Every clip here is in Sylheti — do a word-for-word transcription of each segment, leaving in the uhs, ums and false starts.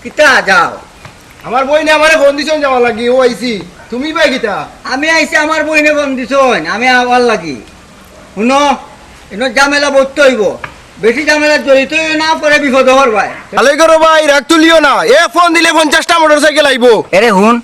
কিতা যাও? আমার বইনে আমারে ফোন দিছইন যাওয়ার লাগি, ও আইছি। তুমি বা কিতা? আমি আইছি, আমার বইনে ফোন দিছইন, আমি আওয়ার লাগি। হুনো, ইনো ঝামেলা বইতে অইবো, বেশি ঝামেলা জড়িত অইও না, পরে বিপদ অইবো ভাই। আলাই করো ভাই, রাগ তুলিও না, এ ফোন দিলে পঞ্চাশটা মোটরসাইকেল আইবো। এরে হুন,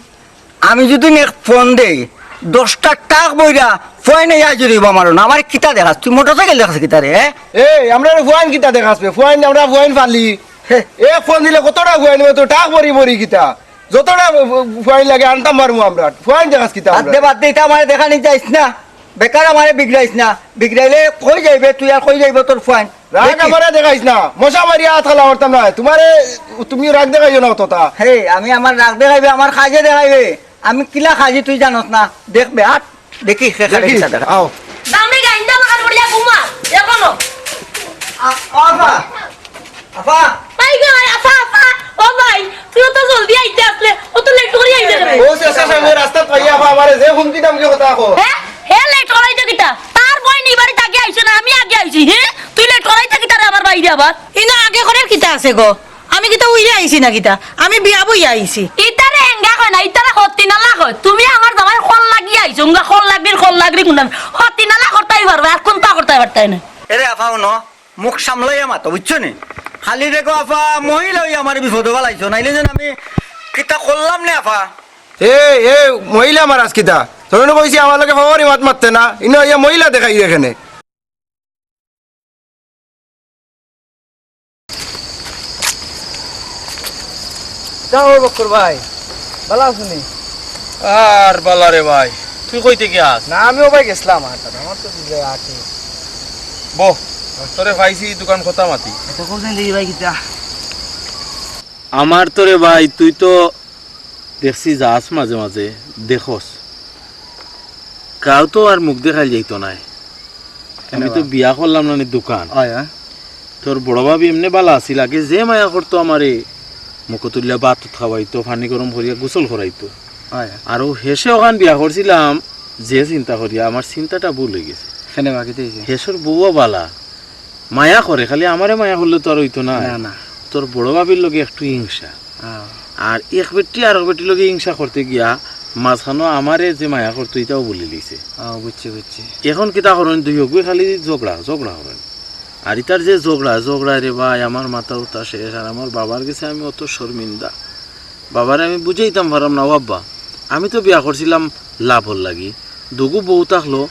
আমি যদি এক ফোন দেই, দশটা ট্রাক বইরা ফোন আইয়া জুড়িব আমার না। আমার কিতা দেখাস তুই? মোটরসাইকেল দেখাস কিতা রে, হ্যাঁ? এই, আমরা ফুয়াইন কিতা দেখাস বে? ফুয়াইন, আমরা ফুয়াইন ফালি। হে। এ ফোন দিলে কতটা ফুয়াইন, তো ট্রাক ভরি ভরি কিতা? যতটা ফু-, ফু-, ফুয়াইন লাগে আনতাম পারমু আমরা। ফুয়াইন দেখাস কিতা বাদ আমরা? দে, বাদ দে, ইতা আমারে দেখানি যাইস না। বেকার আমারে বিগড়াইস না। বিগড়াইলে কই যাইবে তুই আর কই যাইবে তোর ফুয়াইন? রাগ দেখি। আমারে দেখাইস না, মশা মারিয়া আত খালা করতাম না। তোমারে, তুমি রাগ দেখাইও না অতটা। হে, আমি আমার রাগ দেখাইবে, আমার কাজে দেখাইবে। আমি কিলা কাজী তুই জানোস না। দেখবে, আট, দেখি, সে খালি দেখি, কিতা দেখা। আও। দামে গাইন্দা লাগার বড়িয়া ঘুমা, এখনো। আ-, আফা, আফা। ভাই গো, ভাই, আফা, আফা। ও ভাই, তুই অত জলদি আইতে আসলে, অত লেট করি আইতে রে। ও শেষা সামনে রাস্তা পাইয়া আফা আমারে যে হুমকি দামকি কথা কো। হ্যাঁ? হে লেট করাইতে কিতা? তার বইন ই বাড়িত আগে আইছে না, আমি আগে আইছি, হ্যাঁ? তুই লেট করাইতে কিতা রে আমার বাইরে আবার? ইনো আগে করার কিতা আছে গো? আমি কিতা উইয়া আইছি না কিতা? আমি বিয়া বইয়া আইছি। ইতারে এঙ্গা কয় না, ইতারে হতিনালা কয়। তুমি আমার জামাই কল লাগিয়া আইছো, উঙ্গা কল লাগরির, কল লাগরি কুন্ডা? হতিনালা করতাই পারবে, আর কুন্তা করতাই পারতাই না। এরে আফা, হুনো, মুখ সামলাইয়া মাতো, বুঝছো নি? খালি দেখো আফা, মহিলা অইয়া আমার বিপদো ফালাইছো, নাইলে যেন আমি কিতা করলাম নে আফা। এ, এ, মহিলা মারাস কিতা? তোরে না কইছি আমার লগে ফাওয়ারি মাত মাততে না, ইনো ইয়া মহিলা দেখাই এখানে। যাও বক্কর ভাই, ভালা আছো নি? আর বালা রে ভাই, তুই কইতে কি আস? না, আমিও ভাই গেছলাম হাটে, আমার তো বুঝে আটে। বহ, তোরে পাইছি, দোকান কথা মাতি। এত কইছেন দেখি ভাই কিতা? আমার তো রে ভাই, তুই তো দেখছি যাস মাঝে মাঝে, দেখোস। কাউ তো আর মুখ দেখাইল যাইতো নায়। কেনে আমি তো বা? বিয়া করলাম না নি দোকান। অয়, অয়। তোর বড় ভাবি এমনে বালা আছিল, আগে যে মায়া করতো আমারে, মুখো তুলিয়া ভাত খাওয়াইতো, পানি গরম করিয়া গোসল করাইতো। অয়। আর ও হেষে অখান বিয়া করছিলাম, যে চিন্তা করিয়া, আমার চিন্তাটা ভুল অইগেছে। কেনে বা, কিতা অইছে? হেষর বউও বালা, মায়া করে, খালি আমারে মায়া করলে তো আর অইতো না। না, না। তোর বড় ভাবির লগে একটু হিংসা। হ্যাঁ। আর এক বেটি আর এক বেটির লগে হিংসা করতে গিয়া মাঝখানো আমারে যে মায়া করতো, ইটাও ভুলি লিছে। ও, বুঝছি, বুঝছি। এখন কিতা করইন, দুইওগুয়ে খালি ঝগড়া, ঝগড়া করইন। আর ইতার যে ঝগড়া, ঝগড়া রে ভাই, আমার মাথা উতা শেষ। আর আমার বাবার গেছে আমি অত শর্মিন্দা। বাবারে আমি বুঝাইতাম পারলাম না, "ও আব্বা, আমি তো বিয়া করছিলাম লাভর লাগি, দুগু বউ থাকলো,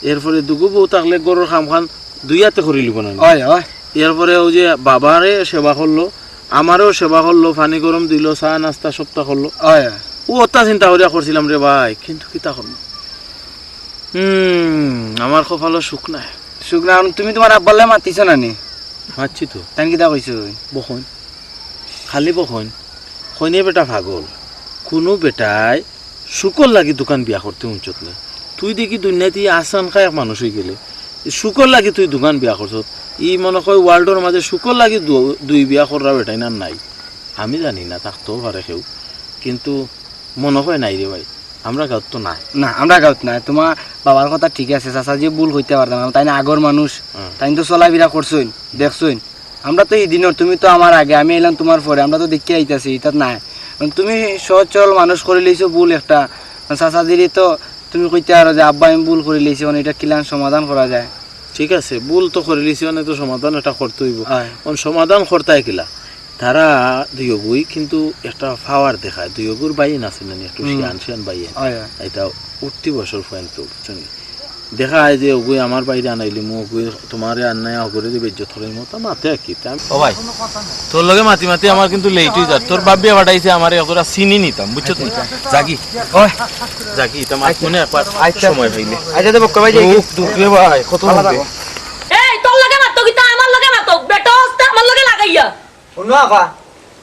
এরপরে দুগু বউ থাকলে ঘরর কামখান দুই হাতে করিলিবো না নি?" অয়, অয়। এরপরে অউ যে বাবারে সেবা করলো, আমারেও সেবা করলো, পানি গরম দিলো, চা নাস্তা সবটা করলো। অয়, অয়। অউ অতা চিন্তা করিয়া করছিলাম রে ভাই, কিন্তু কিতা করমু? হুম, আমার কপালো সুখ নাই। সুখ না, তুমি তুমার আব্বার লগে মাতিছো না নি? মাতছি তো। তাইন কিতা কইছইন? বকইন। খালি বকইন। কইন এ বেটা পাগল। কুনু বেটায় সুখর লাগি দুখান বিয়া করতে হুনছত না। তুই দেখি দুনিয়াত আচমকা এক মানুষ অইগেলে। সুখর লাগি তুই দুখান বিয়া করছত। ই মনো কয় world-র মাঝে সুখর লাগি দু-, দুই বিয়া কররা বেটাইন আর নাই। আমি জানি না, থাকতেও পারে কেউ। কিন্তু মনো কয় নাই রে ভাই। আমরার গাউত তো নাই। না, আমরার গাউত নাই। তুমার বাবার কথা ঠিক আছে, চাচাজিয়ে ভুল কইতা পারতা না। তাইন আগর মানুষ, হুম। তাইন তো চলাফিরা করছইন, দেখছইন। আমরা তো হিদিনর, তুমি তো আমার আগে, আমি আইলাম তুমার পরে, আমরা তো দেখিয়া আইতাছি, ইতাত নাই। তুমি সহজ সরল মানুষ করিলিছো ভুল একটা। চাচাজিরে তো তুমি কইতা পারো যে, "আব্বা, আমি ভুল করিলিছি, অখন ইটা কিলান সমাধান করা যায়?" ঠিক আছে, ভুল তো করিলিছি, অনে তো সমাধান একটা করতে অইবো। অয়। অখন সমাধান করতায় কিলা? তারা দুইওগুই কিন্তু একটা power দেখায়, দুইওগুর বাইন আছে না নি, একটু হুম। শিয়ান শিয়ান বাইন। অয়, অয়। ইটা উঠতি বয়সর ফুয়াইন তো, বুঝছো নি? দেখায় যে ওগুই আমার বাইরে আনাইলিমু, ওগুই তুমারে আনাইয়া হগুরে দি বেইজ্জত করাইমু, তা মাতে আর কি, তা আমি ও ভাই, তোর লগে মাতি মাতি আমার কিন্তু late অই যার। তোর বাপ বিয়া পাঠাইছে আমারে, একজোড়া চিনি নিতাম, বুঝছত নি? যাগি। ওই। যাগি, ইতা মাতমু নে একবার আচ্ছা। সময় পাইলে। আচ্ছা, দে বক্কর ভাই, যাই। দুখ, দুখ রে ভাই, কত ভালো অইবে? থাকো। এই, তোর লগে মাতো কিতা, আমার লগে মাতো। বেটা অস্তে আমার লগে লাগাইয়া। হুনো আফা,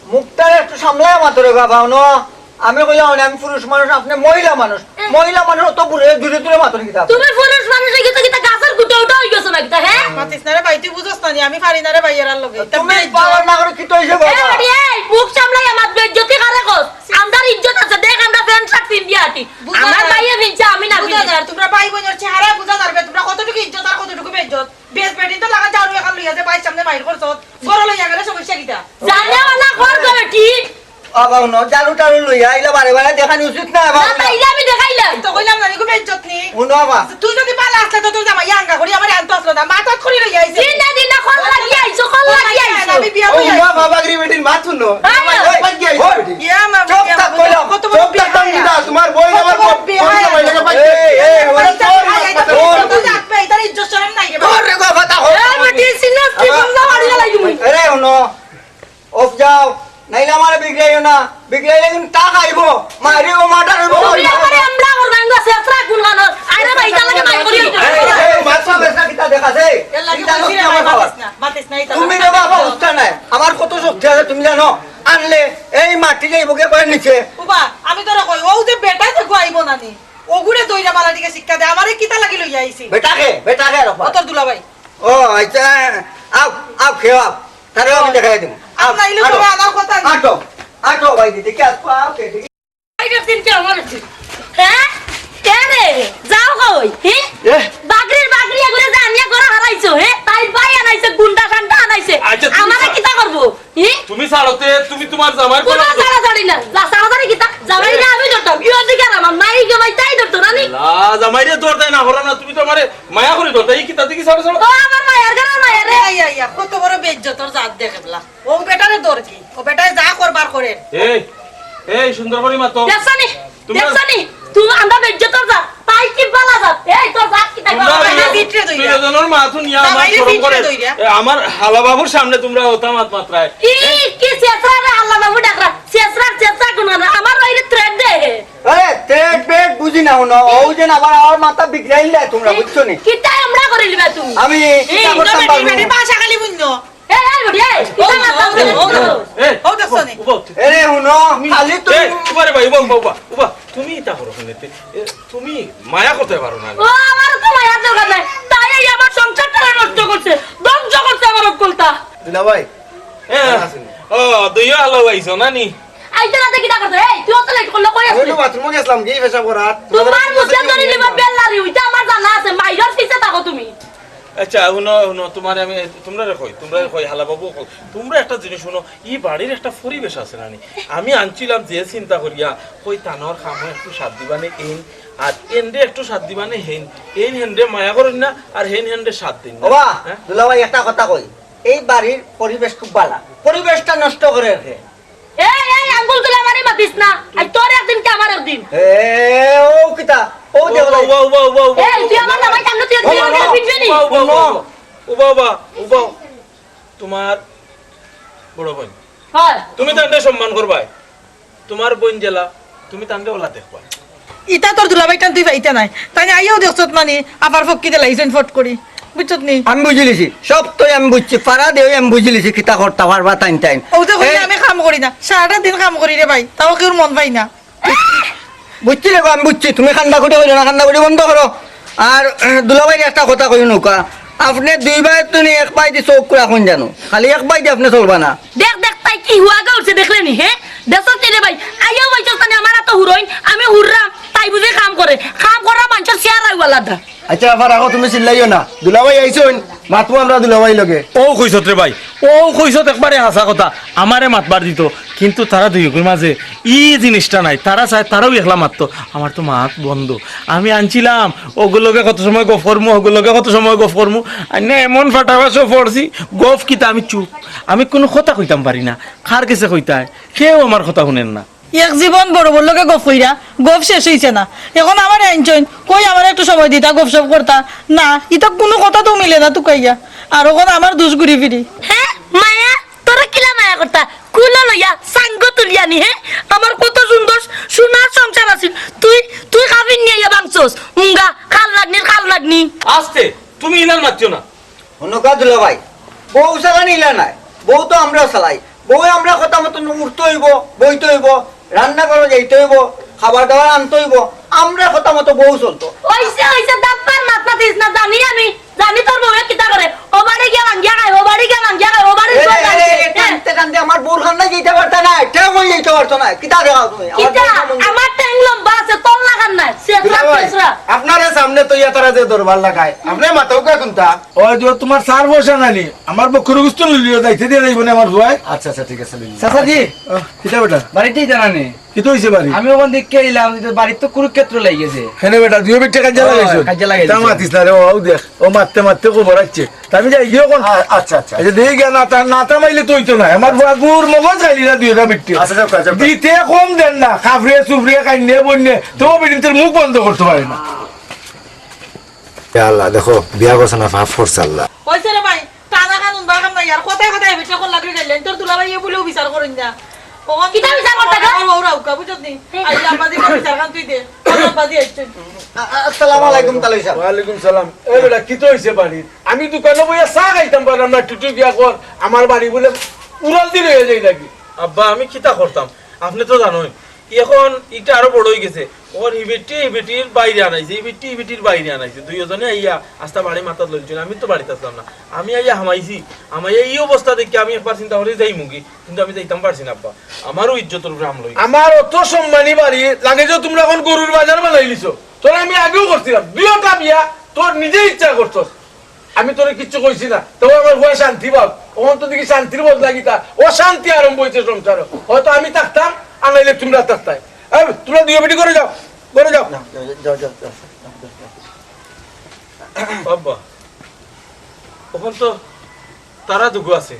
মুখটারে একটু সামলাইয়া মাতো রে বাবা, হুনো। আমি কইলাম না, আমি পুরুষ মানুষ, আপনে মহিলা মানুষ। মহিলা মানুষ অত দূরে, দূরে দূরে মাতইন কিতা? তুমি পুরুষ মানুষ অইগেছো কিতা, গাছর গুটা উঠা অইগেছো না কিতা, হ্যাঁ? মাতিস না রে ভাই, তুই বুঝস না নি, আমি পারি না রে ভাই এরার লগে। তুমি পাওয়ার না করে কিতা অইছে বাবা? এই বেটি, এই, মুখ সামলাইয়া মাত, বেইজ্জতি কারে কস? আমরার ইজ্জত আছে, দেখ আমরা pant shirt পিন্দিয়া আটি। বুঝা আমার যায়। ভাইয়ে পিনছে, আমি না বুঝা পিনছি। যায়, তোমরা ভাই বইনর চেহারায় বুঝা যার বে, তোমরা কতটুকু ইজ্জত আর কতটুকু বেইজ্জত। বেশ বেটি তো লাগা ঝাড়ু এখান লইয়া যে ভাইর সামনে মাইর করছো, বড় লইয়া গেলে সমস্যা কিতা? জানে না কর গো বেটি। বাবা, হুনো, ঝাড়ু টাড়ু লইয়া আইলা বারে বারে দেখানি উচিত না, বাবা, না, হুনো। তাইলে আমি দেখাইলাম। তো কইলাম না, নিকু বেইজ্জত নি? হুনো, বাবা। তুই যদি ভালা আসলে তো তোর জামাই আঙ্গা করি আমার আনতো আসলো না, মাথাত করি লইয়া আইছে। দিন না, দিন না, কল লাগি আইছো, কল লাগি আইছো। আমি বিয়া ও, বইয়া হুনো, বাবা, গরি বেটির মাত হুনো। হ্যাঁ। ওই, বাদ দিয়া আইছো ওই। বেটি। ইয়া, মা, চুপ বিয়া থাক, বইয়া। কইলাম। কত বড় চুপ থাক, বিয়া তুমি আইয়া। না, তোমার বই কত আমার বড় বই, বিয়া বই আইয়া। আমার বই, আমার বই। এই, এই, ওরা তোর মাত কথা। তোর জাত ভাই, তার ইজ্জত শরম নাই রে বাবা। তোর রে গো, কথা হোক। এ, বেটি, সিনাস কি আবার বললা, বাড়ি গেলাই তুমি। আরে, হুনো। অফ যাও, নাইলে আমারে বিগড়াইও না, বিগড়াইলে কিন্তু তা খাইবো, মারিও, মার্ডার হইবো। তুমি আমারে আমলা করবায় না, শেষরা কোন গানো? আরে ভাই, তার লগে মাই করি। এই, এই, মাছ বেচা কিতা দেখা যায়? এর লাগি কিতা কইছি নষ্ট রে ভাই, আমার খাবার? মাতিস না, মাতিস না, এটা তুমি না। রে বাবা, উঠতা নাই। আমার কত শক্তি আছে তুমি জানো? আনলে এই মাটি যাইবো কে করে নিচে। উবা, আমি তোরে কই, ও যে বেটা যে গুয়াইবো না নি। ওগুরে দইরা বালা দিকে শিক্ষা দে, আমারে কিতা লাগি লইয়া আইছি? বেটাকে, বেটাকে আর ও তোর দুলাভাই। ও, আচ্ছা, আও, আও, খেয়ে আও। তাহলে আমি দেখাই দিমু। আও, আপনার ইলে আটো। তবে আমার কথা নেই। আটো, আটো, ভাই, দেখি, আও, আও, দেখি। এই দেখছেন কি আমার হচ্ছে? হ্যাঁ? কে রে? যাও কই? হ্যাঁ? এ? বাগড়ির বাগড়ি এগুলো যে আনিয়া ঘরে হারাইছো, হ্যাঁ? তাই ভাই আনাইছে, গুন্ডা গান্ডা আনাইছে। আচ্ছা, তুমি আমারে সা- কিতা করবো? হি? তুমি ছাড়তে, তুমি তোমার জামাইর কোনো কথা ছাড়াছাড়ি না। যা ছাড়াছাড়ি কিতা? জামাই না আমি ধরতাম। ইও দিকে আর আমার নাই গো ভাই, তাই ধরতো না নি? না, জামাইরে ধরতাই না, হরা না, তুমি তো আমারে মায়া করি ধরতাই, ই কিতা দেখি ছাড়ো, ছাড়ো। ও আমার মায়ার ঘরের মায়া রে। ইয়া, ইয়া, ইয়া, কত বড় বেইজ্জতর জাত দেখে বলা। ও বেটারে ধর কি? ও বেটায় যা করবার করে। এই, এই, সুন্দর করি মাতো। দেখছো নি? তুমি দেখছো নি? তুই আমরা বেইজ্জতর জাত। তাই কি বালা জাত? এই তোর জাত কি তাই তোমরা বালা জাত? দুইজনর মাথা নিয়ে আমার শরম করে। এ, আমার হালা বাবুর সামনে তোমরা ওতা মাত মাতরায়। ই, কি চেঁচড়া রে হালা বাবু ডাকরা? চেঁচড়ার চেঁচড়া কোন না? আমার ওই রে threat দে। আরে, threat বেট বুঝি না, হুনো। ও যে না, আবার আমার মাথা বিগড়াইল দেয় তোমরা, বুঝছো নি? কিতা আমরা করিলিবা তুমি? আমি এই, কিতা করতাম পারবো? বেটি, বেটি, ভাষা খালি বুঝছো। এই, এই, বেটি, এই, কিতা মাততাম রে? এই, ও দেখছো নি? উবা, উবা। এরে, হুনো, খালি তুমি এই, উবা রে ভাই, উবা, উবা, উবা, উবা। তুমি ইতা করো কেনে? এ, তুমি মায়া করতে পারো না। ও, আমার তো মায়ার দরকার নাই। তাই এই আমার সংসারটা নষ্ট করছে, ধ্বংস করছে আমার অকলতা। দুলাভাই, এ, ভালো আছেন? ও, দুইও আলো পাইছো না নি? আইতে রাতে কিতা করছো? এই, তুই অত late করলে কই আমি আসলি? তো বাথরুমে গেছিলাম, কি পেশাব করার? তোমার মুখে ধরি নিবা বেল্লারি, ওইটা আমার জানা আছে, মাইরর পিছে থাকো তুমি। আচ্ছা, হুনো, হুনো, তোমারে আমি, তোমরারে কই, তোমরারে কই, হালা বাবু কই, তোমরা একটা জিনিস হুনো, ই বাড়ির একটা পরিবেশ আছে না নি? আমি আনছিলাম যে চিন্তা করিয়া, কই তানর কামো একটু সাথ দিবানে এইন, আর এনরে একটু সাথ দিবানে হেইন, এইন হেনরে মায়া করইন না, আর হেইন হেনরে সাথ দিন না। ওবা, হ্যাঁ? দুলাভাই একটা কথা কই, এই বাড়ির পরিবেশ খুব বালা, পরিবেশটা নষ্ট করে রাখে। এই, এই, আঙ্গুল তুলে আমারে মাতিস না। আই তোর একদিন কি আমার একদিন? এ, ও কিতা? ও দে, ও দে। উবা, উবা, উবা, উবা, এই, তুই আমার জামাই সামনে তুই, তুই আমারে পিটবি নি? উবা, উবা, উবা, উবা, উবা, উবা। তোমার বড় বোন। হয়। তুমি তানরে সম্মান করবায়। তোমার বোন যেলা, তুমি তানরে ওলা দেখবায়। ইতা তোর দুলাভাইটান তুই পাইতা নায়। তাই আইয়াও দেখছত মানি, আবার ফক্কি দিলাইছইন ফট করি। বুঝছত নি? আমি বুঝিলিছি, সব তো আমি বুঝছি, ফারা দেও আমি বুঝিলিছি, কিতা করতা পারবা তাইন তাইন। ও তো কইলে এই আমি কাম করি না, সারাটা দিন কাম করি রে ভাই, তাও কেউর মন পাই না। বুঝছি রে গো, আমি বুঝছি, তুমি কান্দা-কুটি করিও না, কান্দা-কুটি বন্ধ করো। আর, আহ, দুলাভাইরে একটা কথা কইও নৌকা, আপনে দুই ভাইর তো নি এক ভাইদি চউখ রাখইন জানো, খালি এক ভাইদি আপনে চলবা না। দেখ, দেখ, তাই কি হুয়াগা উঠছে দেখলে নি, হে? দেখছত নি রে ভাই, আইয়াও বইছস না নি, আমার এত হুরইন, আমি হুররাম, তাই বুঝি কাম করে, কাম করা মানষর চেহারা আলাদা। আচ্ছা, আবার রাখো, তুমি চিল্লাইও না। দুলাভাই আইছইন, মাতমু আমরা দুলাভাই লগে। ও কইছত রে ভাই, ও কইছত একবারে হাছা কথা। আমারে মাতবার দিত, কিন্তু তারা দুইগুর মাঝে ই জিনিসটা নাই। তারা চায়, তারাও একলা মাততো। আমার তো মাত বন্ধ। আমি আনছিলাম, ওগুর লগে কত সময় গফ করমু, ওগুর লগে কত সময় গফ করমু। আইনা এমন ফাটাফাসো পড়ছি, গফ কিতা আমি চুপ। আমি কুনু কথা কইতাম পারি না। কার গেছে কইতায়? কেউ আমার কথা হুনের না। এক জীবন বড় বড় লগে গফ কইরা, গফ শেষ অইছে না। এখন আমারে আনছইন, কই আমারে একটু সময় দিতা, গফ-সফ করতা। না, ইতা কুনু কথা তো মিলে না তুকাইয়া। আর এখন আমার দুষ ঘুরি ফিরি। হে, মায়া, তোরা কিলা মায়া করতা? কুলো লইয়া, সাঙ্গ তুলিয়া নি, হে? আমার কত সুন্দর সোনার সংসার আছিল। তুই, তুই কাবিন নিয়া আইয়া ভাঙছস। মুঙ্গা, কাল লাগনির, কাল লাগনি। আস্তে, তুমি ইলান মাতিও না। হুনকা দুলাভাই, বউ চালানি ইলা নায়, বউ তো আমরাও চালাই। বউ আমরা কথা মতন উঠতে অইবো, বইতে অইবো, রান্না ঘরো যাইতে অইবো, খাবার দাবার আনতে অইবো, আমরা কথা মতো বউ চলতো। অইছে, অইছে, দাপ্পার মাত মাতিস না, জানি আমি, জানি তোর বউয়ে কিতা করে। ও বাড়ি গিয়া ভাঙ্গিয়া খায়, ও বাড়ি গিয়া ভাঙ্গিয়া খায়, ও বাড়ি এ, গিয়া এ, ভাঙ্গিয়া এ, খায়। কানতে কানতে আমার বউর কান্দায় যাইতে পারতা না, ঠেং অই যাইতে পারতো না। কিতা দেখাও তুমি? আমার কিতা? বউর কান্দায় আমার ঠেং লম্বা আছে, তোর লাগা না, চেতরা, দুলাভাই, চেতরা। আপনারে সামনে তো ইয়া তারা যে দরবার লাগায়, আপনে মাথাও কা কুন্তা? ওই যে তুমার চার পয়সা নানি, আমার বকর গুস্ত লইলিও যাইতে দিয়া যাইবো না আমার ফুয়ায়। আচ্ছা, আচ্ছা, ঠিক আছে, লইলিও। চাচাজি, আহ, কিতা বেটা? বাড়িতেই জানা নেই। কিতা অইছে বাড়ি? আমি ওখান দেখি আইলাম, যে বাড়িত তো কুরুক্ষেত্র লাগি গেছে। হেনে বেটা, দুইও বেটি কাজিয়া লাগাইছো? কাজিয়া লাগাইছে। তা মাতিস না রে, ও দেখ, ও মাততে মাততে খবর আছে। তা আমি যাই গিয়ে কোন? আ-, আচ্ছা, আচ্ছা। আচ্ছা, দেখি গিয়া না, তা, না থামাইলে তো অইতো না। আমার ফুয়া গুড় মগজ খাইলি না দুইটা বেটি। আচ্ছা, যাও, যাও, যাও। দিতে কম দেন না, খাফরে, সুফরে, কাইন্নে, বন্যে, তো বেটিন্তর মুখ বন্ধ করতে পারে না। ইয়া আল্লাহ, দেখো, বিয়া করছে না, পাপ করছে আল্লাহ। কইছে রে ভাই, টানা কানুন বাগান নাই, আর কথায় কথায় বেটা কোন লাগি গেলেন, তোর দুলাভাই এ বলেও বিচার করইন না। ওখান কিতা বিচার করতে গো? আমার বউরা উকা, বুঝছত নি? আইলে আব্বা দি বিচার খান তুই দে, আমার আব্বা দি আইছে। আ-, আ-, আসসালামু আলাইকুম, তালই সাহেব। ওয়ালাইকুম সালাম। এ বেটা, কিতা অইছে বাড়িত? আমি দোকানো বইয়া চা খাইতাম পারলাম না, টুটু বিয়া কর, আমার বাড়ি বলে উড়াল দি লইয়া যাই নাকি? আব্বা, আমি কিতা করতাম? আপনে তো জানইন, এখন ইটা আরো বড় অই গেছে। ওর হি বেটি, হি বেটির বাইরে আনাইছে, হি বেটি, হি বেটির বাইরে আনাইছে। দুইওজনে আইয়া আস্তা বাড়ি মাথাত লইলছইন, আমি তো বাড়িত আছলাম না। আমি আইয়া হামাইছি, হামাইয়া ই অবস্থা দেখি আমি একবার চিন্তা করি যাইমুগি, কিন্তু আমি যাইতাম পারছি না আব্বা। আমারও ইজ্জতর উপরে হামলা অইছে। আমার অত সম্মানী বাড়ি, লাগে যে তুমরা এখন গরুর বাজার বানাইলিছো। তোরে আমি আগেও করছিলাম, দুইওটা বিয়া তোর নিজে ইচ্ছা করছস। আমি তোরে কিচ্ছু কইছি না, তবে আমার ফুয়ায় শান্তি পাউক। অখন তো দেখি শান্তির বদলা কিতা, অশান্তি আরম্ভ অইছে সংসারো। হয়তো আমি থাকতাম, আর নাইলে তুমরা থাকতায়। এই, তুমরা দুইও বেটি ঘরো যাও, ঘরো যাও। না, যাও, যাও, যাও, যাও। আব্বা, অখন তো তারা দুগু আছে,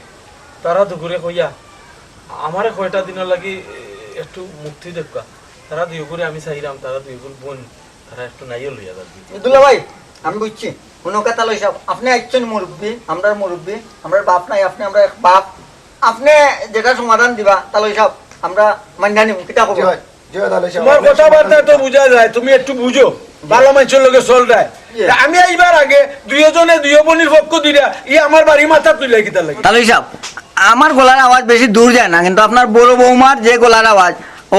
তারা দুগুরে কইয়া আমারে কয়টা দিনর লাগি একটু মুক্তি দেউক্কা। তারা দুইওগুরে আমি চাইরাম, তারা দুইওগুর বোন তারা একটু নাইও লইয়া যাবি। দুলাভাই, আমি বুঝছি। হুনো কথা লই সাব, আপনে একজন মুরব্বি, আমরার মুরব্বি, আমরার বাপ নাই, আপনে আমরার এক বাপ। আপনে যেটা সমাধান দিবা, তা লই সাব, আমরা মানিয়া নিমু, কিতা কইবো? জি অয়, জি অয়, তালই সাব, তুমার কথাবার্তা তো বুঝা যায়, তুমি একটু বুঝো, ভালা মানষর লগে চলরায়। জি। তা আমি আইবার আগে দুইওজনে দুইও বইনর পক্ষ ধরিয়া, ই আমার বাড়ি মাথাত তুলিয়া কিতার লাগি? তালই সাব, আমার গলার আওয়াজ বেশি দূর যায় না, কিন্তু আপনার বড় বৌমার যে গলার আওয়াজ, ও,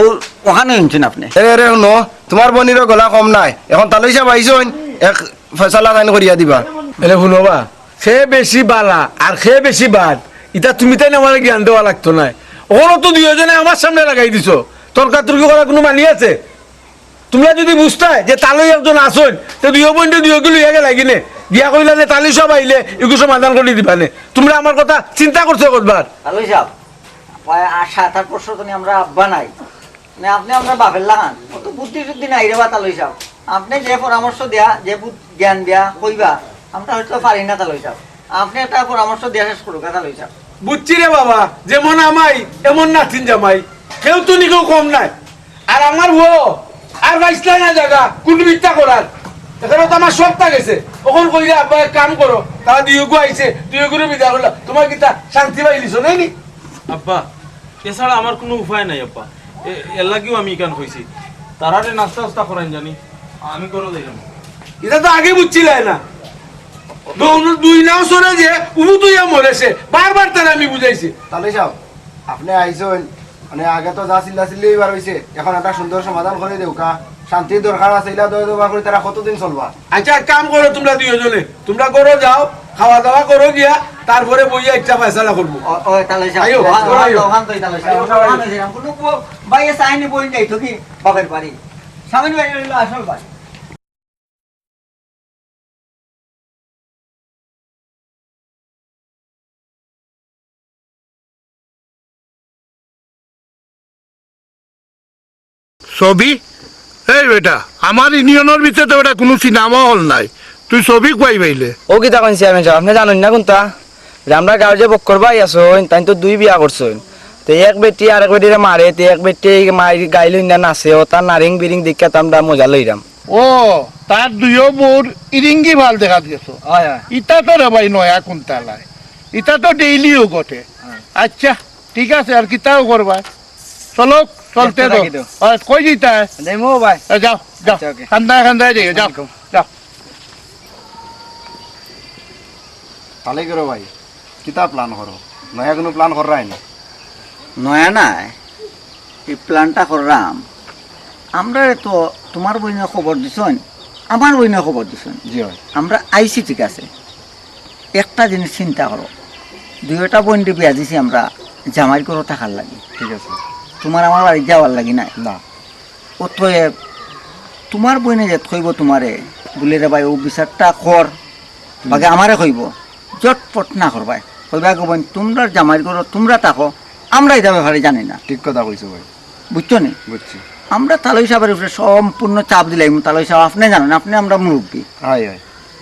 ওখানে হুনছইন আপনে। এরে, এরে, হুনো, তুমার বইনরও গলা কম নায়। এখন তালই সাব আইছইন, এক ফয়সালা তাইন করিয়া দিবা। এরে হুনো বা, কে বেশি ভালা আর কে বেশি bad, ইতা তুমি তাইন আমারে জ্ঞান দেওয়া লাগতো নায়। অখনো তো দুইওজনে আমার সামনে লাগাই দিছো, তর্কাতর্কি করার কুনু মানি আছে? তুমরা যুদি বুঝতায় যে তালই একজন আছইন, তে দুইও বইনরে দুইওগু লইয়া গেলায় গি নে, গিয়া কইলায় নে তালই সাব আইলে ইগু সমাধান করি দিবা নে। তুমরা আমার কথা চিন্তা করছো কতবার? তালই সাব, প্রায় আ-, সাত আট বছর তো নি আমরা আব্বা নাই। মানে, আপনে আমরার বাপের লাখান। অত বুদ্ধি-শুদ্ধি নাই রে বা, তালই সাব। আপনে যে পরামর্শ দেয়া, যে বুদ-, জ্ঞান দেয়া, কইবা, আমরা হয়তো পারি না, তালই সাব। আপনে একটা পরামর্শ দেয়া শেষ করউক্কা, তালই সাব। বুঝছি রে বাবা, যেমন আমাই, এমন নাতিন জামাই। কেউ তো নি কেউ কম নায়। আর আমার বউ, আর পাইছলায় না জাগা, কুনু মিথ্যা করার। এখানো তো আমার সবটা গেছে। অখন কইরা, "আব্বা, এক কাম করো, তারা দুইওগু আইছে, দুইওগুরে বিদায় করলা।" তুমার কিতা শান্তি পাইলিছো, নায় নি? আব্বা, এছাড়া আমার কুনু উপায় নাই আব্বা। এ-, এরলাগিউ আমি ইখান কইছি। তারারে নাস্তা-উস্তা করাইন জানি, আমি ঘরো যাইরাম। ইতা তো আগে বুঝছিলায় না। দুই, দুই নাও চলে যে, উবু তুইয়া মরেছে। বারবার তারে আমি বুঝাইছি। তালই সাব, আপনে আইছইন, মানে, আগে তো যা চিল্লা-চিল্লি অইবার অইছে, এখন একটা সুন্দর সমাধান করি দেউক্কা। শান্তির দরকার আছে, ইলা দয়-দবা করি তারা কতদিন চলবা? আচ্ছা, এক কাম করো তুমরা দুইওজনে, তুমরা ঘরো যাও, খাওয়া-দাওয়া করো গিয়া, তারপরে বইয়া একটা ফয়সালা করমু। ও, ও, তালই সাব, আইও, আইও, ঘরো আইও। অখান তো তালই সাব, আইও, অখান আইও। অইছে, কুনু বউ, ভাইয়ে চাইনি বইন যাইতো কি বাপের বাড়ি? স্বামীর বাড়ি অইলো আসল বাড়ি। ছবি? এই বেটা, আমার ইউনিয়নর ভিতরে তো বেটা কুনু সিনেমা হল নাই, তুই ছবি কুয়াই পাইলে? ও কিতা কইন চেয়ারম্যান সাব, আপনে জানইন না কুনতা? যে আমরার গাঁওর যে বক্কর ভাই আছইন, তাইন তো দুই বিয়া করছইন। তে এক বেটি আরেক বেটিরে মারে, তে এক বেটি মাইর গাইল অইন্যা নাচে, ও তার নারিং বিরিং দেখিয়া তো আমরা মজা লইরাম। ও, তার দুইও বউর ইরিঙ্গি ফাল দেখাত গেছো। অয়, অয়। ইতা তো রে ভাই নয়া কুন্তা নায়, ইতা তো ডেইলিও ঘটে। অয়। আচ্ছা, ঠিক আছে, আর কিতাও করবা? চলো, চলতে ব্যস্ত দাও। থাকি তো। অয়, কই যাইতায়? যাইমু ভাই। এ, যাও, যাও। আচ্ছা, ওকে। কান্দায় কান্দায় যাইও, যাও, আসসালামু আলাইকুম। যাও। ভালাই করো ভাই, কিতা plan করো? নয়া কুনু plan কররায় নি? নয়া নায়, ই planটা কররাম। আমরারে তো তুমার বইনে খবর দিছইন, আমার বইনে খবর দিছইন। জি অয়। আমরা আইছি ঠিক আছে, একটা জিনিস চিন্তা করো, দুইওটা বইনরে বিয়া দিছি আমরা জামাইর ঘরো থাকার লাগি। ঠিক আছে। তুমার আমার বাড়িত যাওয়ার লাগি নায়। না। অতএব তুমার বইনে যেত কইবো তুমারে, বুলে, "রে ভাই, অউ বিচারটা কর", বাগে আমারে কইবো, জটপট না করবায়। কইবা, "গো বইন, তুমরার জামাইর ঘরো তুমরা থাকো, আমরা ইতা ব্যাপারে জানি না।" ঠিক কথা কইছো ভাই। বুঝছো নি? বুঝছি। আমরা তালই সাবর উপরে সম্পূর্ণ চাপ দিলাইমু, তালই সাব আপনে জানইন, আপনে আমরার মুরব্বি। অয়, অয়।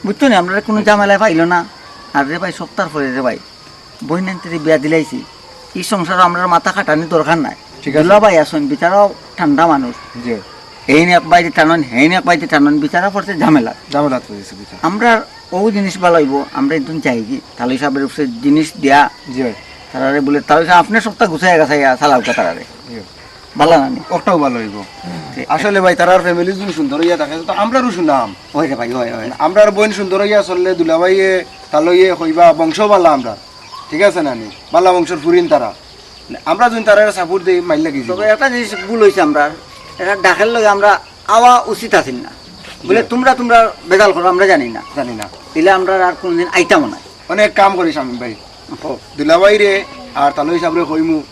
বুঝছো নি? আমরারে কুনু ঝামেলায় পাইলো না। আর রে ভাই, সপ্তার পরে রে ভাই, বইনাইন্তরে বিয়া দিলাইছি, ই সংসারো আমরার মাথা খাটানির দরকার নাই। ঠিক আছে। দুলাভাই আছইন, বেচারাও ঠান্ডা মানুষ। জি। এইন এক বায়দি টানইন, হেইন এক বায়দি টানইন, বেচারা পড়ছে ঝামেলাত। ঝামেলাত পড়ছে বেচারা। আমরার অউ জিনিস ভালা অইবো, আমরা ইন্তন যাইগি, তালই সাবর উপরে জিনিস দিয়া জি। তারারে বুলে, "তালই সাব, আপনে সপ্তা গুছাইয়া গাছাইয়া চালাউক্কা তারারে।" জি। ভালা না নি? অটাও ভালা অইবো। ঠিক। আসলে ভাই, তারার family যদি সুন্দর অইয়া থাকে, তো আমরারও সুনাম। অয় রে ভাই, অয়, অয়। আমরার বইন সুন্দর অইয়া চললে, দুলাভাইয়ে, তালইয়ে কইবা, "বংশ ভালা আমরার।" ঠিক আছে না নি? ভালা বংশর ফুরিন তারা। আমরা যদি তারারে support দেই, মাইর লাগি যাইবো। তবে একটা জিনিস ভুল অইছে আমরার। এরা ডাকের লগে আমরা আওয়া উচিত আছিল না। বুলে, জি। "তুমরা তুমরার বেজাল করো, আমরা জানি না।" জানি না। ইলা আমরা আর কুনুদিন আইতামও না। অনেক কাম করি শামীম ভাই। হো। দুলাভাইরে আর তালই সাবরে কইমু,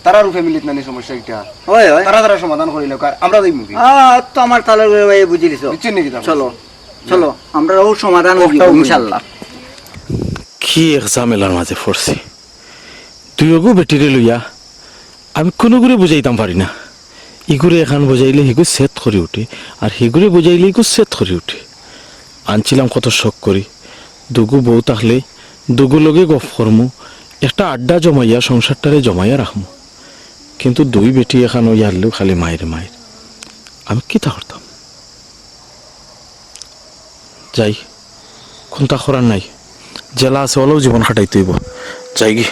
তারারও family-ত নানি সমস্যা ইটা। অয়, অয়। তারা তারা সমাধান করিলাউক, আর আমরা যাইমুগি। আ, তো আমার তালই ভাই বুঝিলিছো। বুঝছইন নি কিতা? চলো, চলো, আমরার অউ সমাধান অইবো, ইনশাআল্লাহ। কি এক ঝামেলার মাঝে পড়ছি। দুইওগু বেটিরে লইয়া আমি কুনুগুরে বুঝাইতাম পারি না। ইগুরে এখান বুঝাইলে হিগু সেত করি উঠে, আর হিগুরে বুঝাইলে ইগু সেত করি উঠে। আনছিলাম কত শখ করি, দুগু বউ থাকলে দুগু লগে গফ করমু, একটা আড্ডা জমাইয়া সংসারটারে জমাইয়া রাখমু। কিন্তু দুই বেটি এখান অইয়া হারলেও খালি মাইর মাইর। আমি কিতা করতাম? যাই, কুন্তা করার নাই, যেলা আছে অলাউ জীবন কাটাইতে অইবো। যাইগি।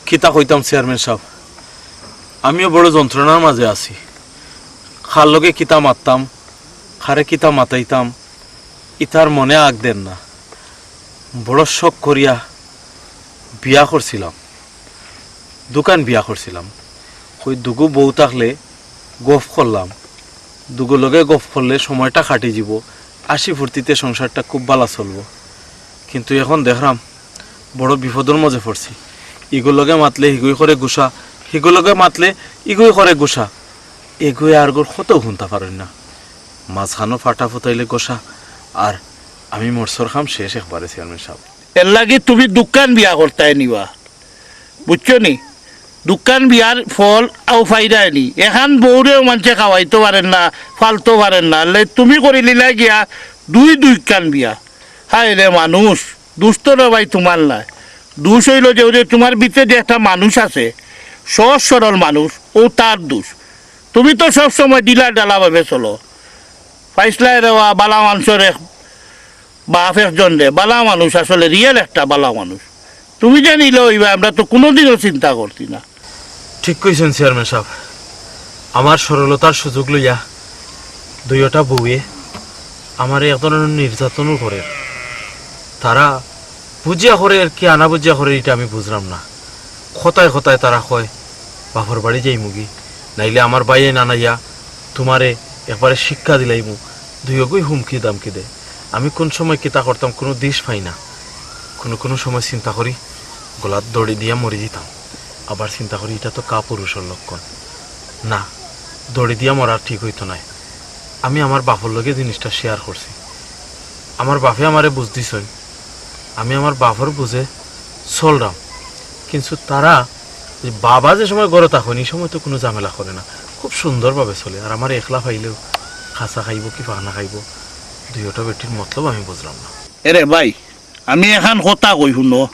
কিতা কইতাম চেয়ারম্যান সাব, আমিও বড় যন্ত্রণার মাঝে আছি। কার লগে কিতা মাততাম, কারে কিতা মাতাইতাম, ইতার মনে আগ দের না। বড় শখ করিয়া বিয়া করছিলাম, দুখান বিয়া করছিলাম। কই দুগু বউ থাকলে গফ করলাম, দুগু লগে গফ করলে সময়টা কাটি যিবো, হাসি ফুর্তিতে সংসারটা খুব ভালা চলবো। কিন্তু এখন দেখরাম বড় বিপদর মাঝে পড়ছি। ইগুর লগে মাতলে হিগুই করে গুসা, হিগুর লগে মাতলে ইগুই করে গুসা। এগুয়ে আরগুর কত হুনতা পারইন না। মাঝখানো ফাটা ফুতাইলে গোসা, আর আমি মরছর কাম শেষ একবারে, চেয়ারম্যান সাব। এরলাগি তুমি দুখান বিয়া করতায় নিবা, বুঝছো নি? দুখান বিয়ার ফল আও ফাইরায় নি। এখান বউরেও মানষে খাওয়াইতো পারের না, ফালতো পারের না, লে তুমি করিলিলায় গিয়া দুই দুইখান বিয়া। হায় রে মানুষ, দুষ তো রে ভাই তুমার নায়, দুষ অইলো যে অউ যে তুমার ভিতরে যে একটা মানুষ আছে, সহজ সরল মানুষ, অউ তার দুষ। তুমি তো সব সময় ঢিলা ঢালা ভাবে চলো। ফাইসলায় রে বা, বালা মানষর এক বাপ একজন রে, বালা মানুষ, আসলে real একটা বালা মানুষ। তুমি যে নিলা অইবা, আমরা তো কুনুদিনও চিন্তা করছি না। ঠিক কইছইন চেয়ারম্যান সাব, আমার সরলতার সুযোগ লইয়া দুইওটা বউয়ে আমারে এক ধরনর নির্যাতনও করের। তারা বুঝিয়া করের কি আনা বুঝিয়া করের, ইটা আমি বুঝরাম না। কথায় কথায় তারা কয়, "বাপর বাড়ি যাইমুগি, নাইলে আমার ভাইয়ে না নাইয়া তুমারে একবারে শিক্ষা দিলাইমু।" দুইওগুই হুমকি দামকি দেয়। আমি কুন সময় কিতা করতাম কুনু দিশ পাই না। কুনু কুনু সময় চিন্তা করি গলাত দড়ি দিয়া মরি যিতাম, আবার চিন্তা করি ইটা তো কাপুরুষর লক্ষণ। না, দড়ি দিয়া মরা ঠিক অইতো নায়। আমি আমার বাপর লগে জিনিসটা share করছি। আমার বাপে আমারে বুঝ দিছইন, আমি আমার বাপর বুঝে চলরাম। কিন্তু তারা, যে বাবা যে সময় ঘরো থাকইন, ই সময় তো কুনু ঝামেলা করে না, খুব সুন্দরভাবে চলে। আর আমারে একলা পাইলেও খাসা খাইবো কি পাখনা খাইবো, দুইওটা বেটির মতলব আমি বুঝরাম না। এরে ভাই, আমি এখান কথা কই হুনো,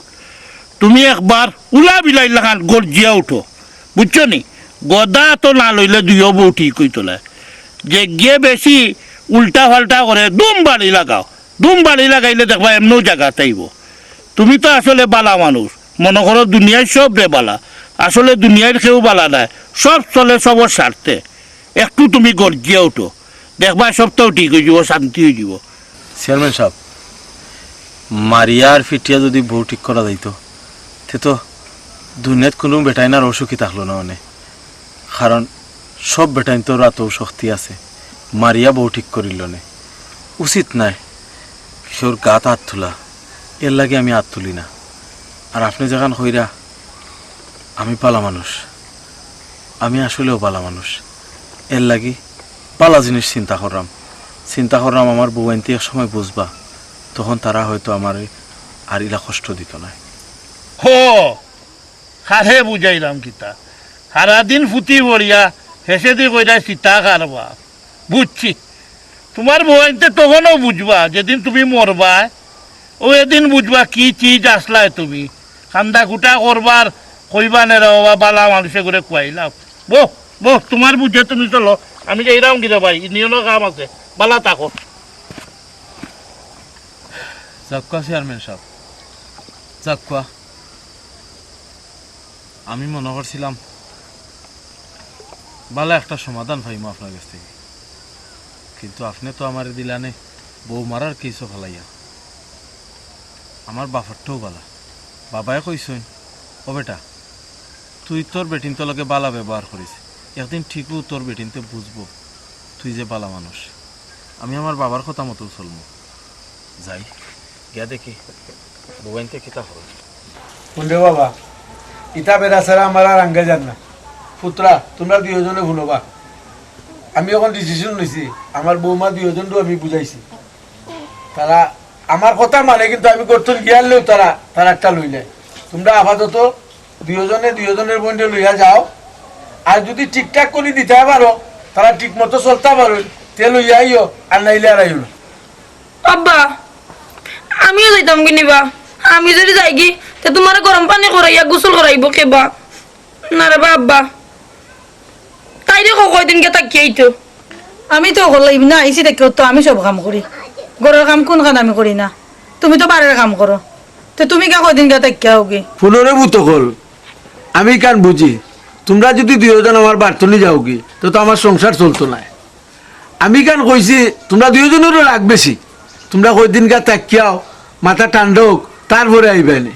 তুমি একবার উলা বিলাইর লাখান গর্জিয়া উঠো, বুঝছো নি? গদা তো না লইলে দুইও বউ ঠিক অইতো নায়। যেগিয়ে বেশি উল্টা পাল্টা করে দুম বাড়ি লাগাও, দুম বাড়ি লাগাইলে দেখবা এমনেউ জাগাত আইবো। তুমি তো আসলে বালা মানুষ, মনো করো দুনিয়ার সবরে বালা, আসলে দুনিয়ার কেউ বালা নায়, সব চলে সবর স্বার্থে। একটু তুমি গর্জিয়া উঠো, দেখবায় সবতাউ ঠিক অইযিবো, শান্তি অইযিবো। চেয়ারম্যান সাব, মারিয়া আর ফিটিয়া যুদি বউ ঠিক করা যাইতো, তে তো দুনিয়াত কুনু বেটাইন আর অসুখী থাকলো না অনে। কারণ সব বেটাইন্তর আতো শক্তি আছে, মারিয়া বউ ঠিক করিলো নে। উচিত নায় কেউর গাত আত তুলা, এরলাগি আমি আত তুলি না। আর আপনে যেখান কইরা, আমি ভালা মানুষ, আমি আসলেউ ভালা মানুষ। এরলাগি ভালা জিনিস চিন্তা কররাম, চিন্তা কররাম আমার বউয়াইন্তে এক সময় বুঝবা, তখন তারা হয়তো আমারে আর ইলা কষ্ট দিতো নায়। হো, কারে বুঝাইরাম কিতা? সারাদিন ফুতি পড়িয়া হেষেদি কইরায় চিতা কার বাপ। বুঝছি, তুমার বউয়াইন্তে তখনউ বুঝবা যেদিন তুমি মরবায়, অউ এদিন বুঝবা কি চিজ আছলায় তুমি। কান্দা-কুটা করবা আর কইবা নে রে বাবা, ভালা মানুষে করে খুয়াইলাও। বউ, বউ, তুমার বুঝে তুমি চলো, আমি যাইরাম গিরে ভাই, ইউনিয়নর কাম আছে, ভালা থাকো। যাউক্কা চেয়ারম্যান সাব, যাউক্কা। আমি মনো করছিলাম ভালা একটা সমাধান পাইমু আপনার গেছ থাকি, কিন্তু আপনে তো আমারে দিলা নে বউ মারার কেইসও ফালাইয়া। আমার বাপরটাউ ভালা, বাবায় কইছইন, "ও বেটা, তুই তোর বেটিন্তর লগে ভালা ব্যবহার করিস, একদিন ঠিকউ তোর বেটিন্তে বুঝবো তুই যে ভালা মানুষ।" আমি আমার বাবার কথা মতউ চলমু। যাই, গিয়া দেখি বউয়াইন্তে কিতা করইন। হুন রে বাবা, ইতা বেড়া ছাড়া আমার আর আঙ্গে যার না। পুত্রা, তুমরা দুইওজনে হুনবা, আমি অখন decision লইছি, আমার বউমা দুইওজনরেউ আমি বুঝাইছি। তারা আমার কথা মানে, কিন্তু আমি গর্তন গিয়ারলেউ তারা, তারা একটা লইলে। তুমরা আপাতত দুইওজনে দুইওজনর বইনরে লইয়া যাও, আর যুদি ঠিকঠাক করি দিতায় পারো, তারা ঠিকমতো চলতা পারইন, তে লইয়া আইও, আর নাইলে আর আইও না। আব্বা, আমিও যাইতাম গি নিবা? আমি যুদি যাইগি, তে তুমারে গরম পানি করাইয়া গোসল করাইবো কেবা? না রে বা আব্বা, তাইরে কও কয়দিন গিয়া থাকিয়া আইতো। আমি তো অকল আইছি না, আইছি দেখিও তো আমি সব কাম করি। ঘরর কাম কুনখান আমি করি না? তুমি তো বারের কাম করো, তে তুমি গিয়া কয়দিন গিয়া থাকিয়া আওগি। হুনো রে পুত অকল, আমি ইখান বুঝি, তুমরা যুদি দুইওজন আমার বাড়ি থনে যাওগি, তে তো আমার সংসার চলতো নায়। আমি ইখান কইছি, তুমরা দুইওজনরউ রাগ বেশি। তুমরা কয়দিন গিয়া থাকিয়া আও, মাথা ঠান্ডা অউক, তারপরে আইবায় নে।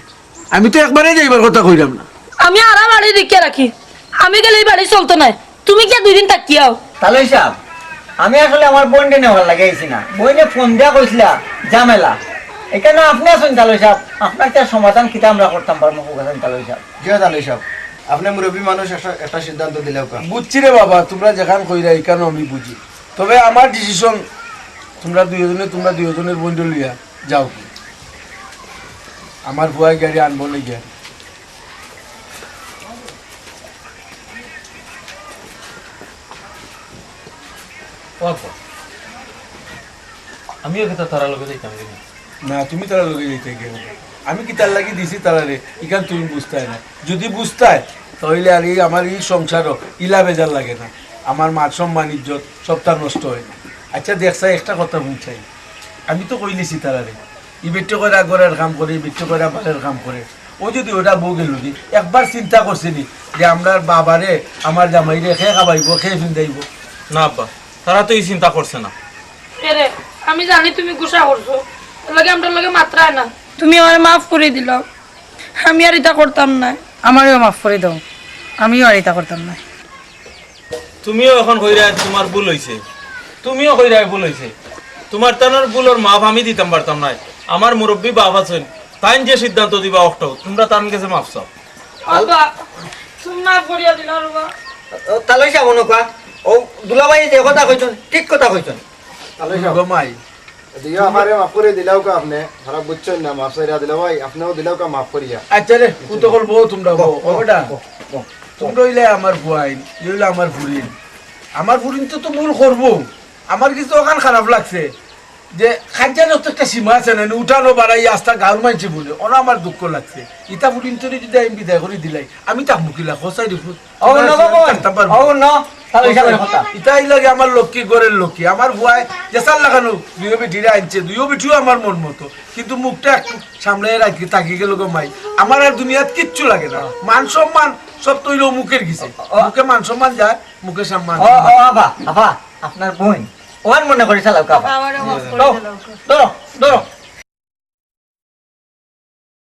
আমি তো একবারে যাইবার কথা কইরাম না। আমি আরা বাড়ি দেখিয়া রাখি, আমি গেলে ই বাড়ি চলতো নায়। তুমি গিয়া দুইদিন থাকিয়া আও। তালই সাব, আমি আসলে আমার বইনরে নেওয়ার লাগি আইছি না। বইনে ফোন দিয়া কইছলা ঝামেলা। ইখানো আপনে আছইন তালই সাব, আপনার একটা সমাধান কিতা আমরা করতাম পারমু কউক্কা চাইন তালই সাব। জি অয় তালই সাব, আপনে মুরব্বি মানুষ, একটা, একটা সিদ্ধান্ত দিলাউক্কা। বুঝছি রে বাবা, তুমরা যেখান কইরায় ইখানও আমি বুঝি, তবে আমার decision, তুমরা দুইওজনে, তুমরা দুইওজনর বইনরে লইয়া যাওগি। আমার পুয়ায় গাড়ি আনবো নে গিয়া। ও আব্বা, আমিও কিতা তারার লগে যাইতাম গি নি? না, তুমি তারার লগে যাইতায় গি নি? আমি কিতার লাগি দিছি তারারে, ইখান তুমি বুঝতায় না। যুদি বুঝতায়, তা অইলে আর ই আমার ই সংসারও ইলা বেজার লাগে না। আমার মান সম্মান ইজ্জত সবতা নষ্ট অয় না। আইচ্ছা, দেখছাই, একটা কথা হুনছাই, আমি তো কইলিছি তারারে, ই বেটিয়ে কয়রা ঘরর কাম করে, ই বেটিয়ে কয়রা বারের কাম করে। অউ যুদি অটা বউ গেলোগি, একবার চিন্তা করছে নি যে আমরার বাবারে, আমার জামাইরে কে খাবাইবো, কে ফিন্দাইবো? না আব্বা, তারা তো ই চিন্তা করছে না। এরে, আমি জানি তুমি গুসা করছো, এরলাগি আমরার লগে মাতরায় না। তুমি আমারে মাফ করি দিলাও, আমি আর ইতা করতাম নায়। আমারেও মাফ করি দেও, আমিও আর ইতা করতাম নায়। তুমিও অখন কইরায় তুমার ভুল অইছে, তুমিও কইরায় ভুল অইছে। তুমার তানর ভুলর মাফ আমি দিতাম পারতাম নায়। আমার মুরব্বি বাপ আছইন, তাইন যে সিদ্ধান্ত দিবা অকটাউ, তুমরা তান গেছে মাফ চাও। আব্বা, তুমি মাফ করিয়া দিলাও রে বা। ও, তালই সাব, অনো কউক্কা। অউ দুলাভাই যে কথা কইছইন, ঠিক কথা কইছইন। তালই সাব। গো মাই, দিও, আমারে মাফ করি দিলাউক্কা আপনে, খারাপ বুঝছইন না, মাফ চাইরা দিলাও ভাই, আপনেও দিলাউক্কা মাফ করিয়া। আইচ্ছা রে, পুত অকল বও তুমরা, বও, বও, বও, বেটা। বও, বও। তুমরা অইলায় আমার পুয়াইন, ই অইলো আমার ফুরিন। আমার ফুরিন তো, তো ভুল করবো, আমার কিছু অখান খারাপ লাগছে। যে খাদ্যের তো একটা সীমা আছে না, উঠানো বাড়াই আস্তা গাঁওর মানষে বলে, ওরা আমার দুঃখ লাগছে। ইতা ফুটিন্তরে যদি আমি বিদায় করি দিলাই, আমি থাকমু কিলা, খোসাই রিফু। ও না বাবা, ও না, তাহলে হিসাবের কথা। ইতাই লাগে আমার লক্ষ্মী, ঘরের লক্ষ্মী। আমার বুয়ায় যেসার লাগানো, দুইও বেটিরে আনছে, দুইও বেটিও আমার মন মতো। কিন্তু মুখটা একটু সামলাই রাখি, থাকি গেল গো মাই। আমার আর দুনিয়াত কিচ্ছু লাগে না। মান সম্মান সব তৈল মুখের গেছে। মুখে মান সম্মান যায়, মুখে সম্মান। ও, ও, আবা, আবা, আপনার বোন। ওয়ান মনে করি চালাও, কাবা। বাবারে মাফ করে ধরো, দিলাও। ধরো, ধরো।